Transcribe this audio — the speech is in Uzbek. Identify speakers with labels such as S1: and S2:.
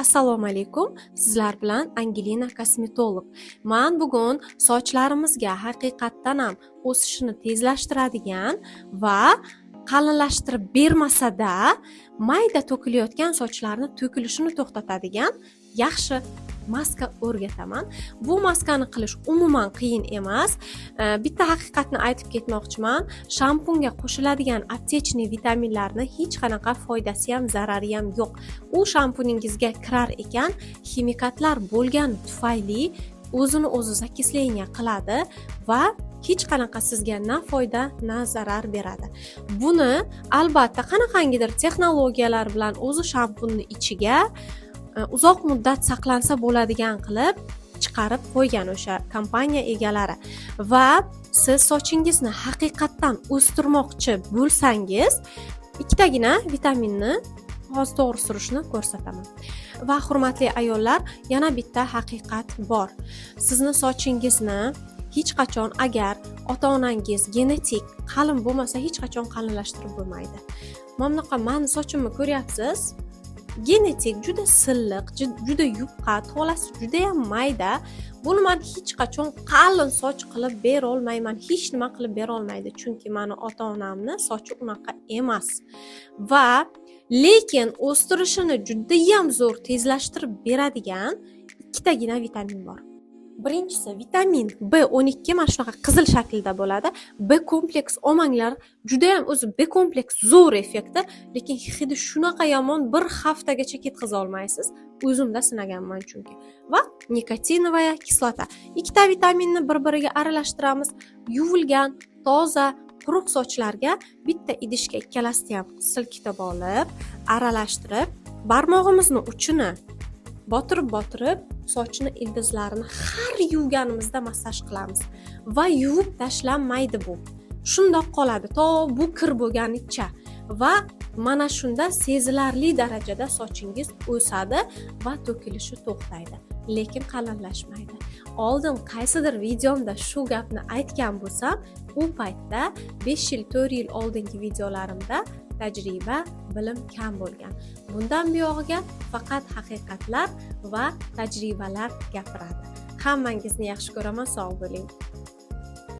S1: Assalomu alaykum. Sizlar bilan Angelina, kosmetolog. Man bugun sochlarimizga haqiqatdan ham o'sishini tezlashtiradigan va qalinlashtirib bermasa-da, mayda to'kilayotgan sochlarni to'kilishini to'xtatadigan yaxshi maska o'rgataman. Bu maskani qilish umuman qiyin emas. Bitta haqiqatni aytib ketmoqchiman. Shampunga qo'shiladigan аптечный vitaminlarni hech qanaqa foydasi ham, zarari ham yo'q. U shampuningizga kirar ekan, ximikatlar bo'lgani tufayli o'zini o'zi закисление qiladi va hech qanaqa sizga na foyda, na zarar beradi. Buni albatta qanaqangidir texnologiyalar bilan o'zi shampunni ichiga uzoq muddat saqlansa bo'ladigan qilib chiqarib qo'ygan o'sha kompaniya egalari. Va siz sochingizni haqiqatdan o'stirmoqchi bo'lsangiz, ikkitagina vitaminni hozir to'g'ri surishni ko'rsataman. Va, hurmatli ayollar, yana bitta haqiqat bor. Sizni sochingizni hech qachon, agar ota onangiz genetik qalin bo'lmasa, hech qachon qalinlashtirib bo'lmaydi. Mana bunaqa mani sochimni ko'ryapsiz, genetik juda silliq, juda yupqa, tolasi judayam mayda. Buni man hech qachon qalin soch qilib berolmayman, hech nima qilib berolmaydi, chunki mani ota onamni sochi unaqa emas. Va lekin o'stirishini judayam zo'r tezlashtirib beradigan ikkitagina vitamin bor. Birinchisi vitamin B12, mana shunaqa qizil shaklda bo'ladi. B kompleks olmanglar, judayam o'zi B kompleks zo'r effekti, lekin hidi shunaqa yomon, bir haftagacha ketkaza olmaysiz. O'zimda sinaganman chunki. Va никотиновая кислота. Ikkita vitaminni bir biriga aralashtiramiz. Yuvilgan, toza, quruq sochlarga bitta idishga ikkalasini ham silkitib olib, aralashtirib, barmog'imizni uchini botirib botirib sochni ildizlarini har yuvganimizda massaj qilamiz. Va yuvib tashlanmaydi, bu shundoq qoladi to bu kir bo'lganicha. Va mana shunda sezilarli darajada sochingiz o'sadi va to'kilishi to'xtaydi, lekin qalinlashmaydi. Oldin qaysidir videomda shu gapni aytgan bo'lsam, u paytda, 5 yil, 4 yil oldingi videolarimda tajriba, bilim kam bo'lgan. Bundan buyog'iga faqat haqiqatlar va tajribalar gapiradi. Hammangizni yaxshi ko'raman, sog' bo'ling.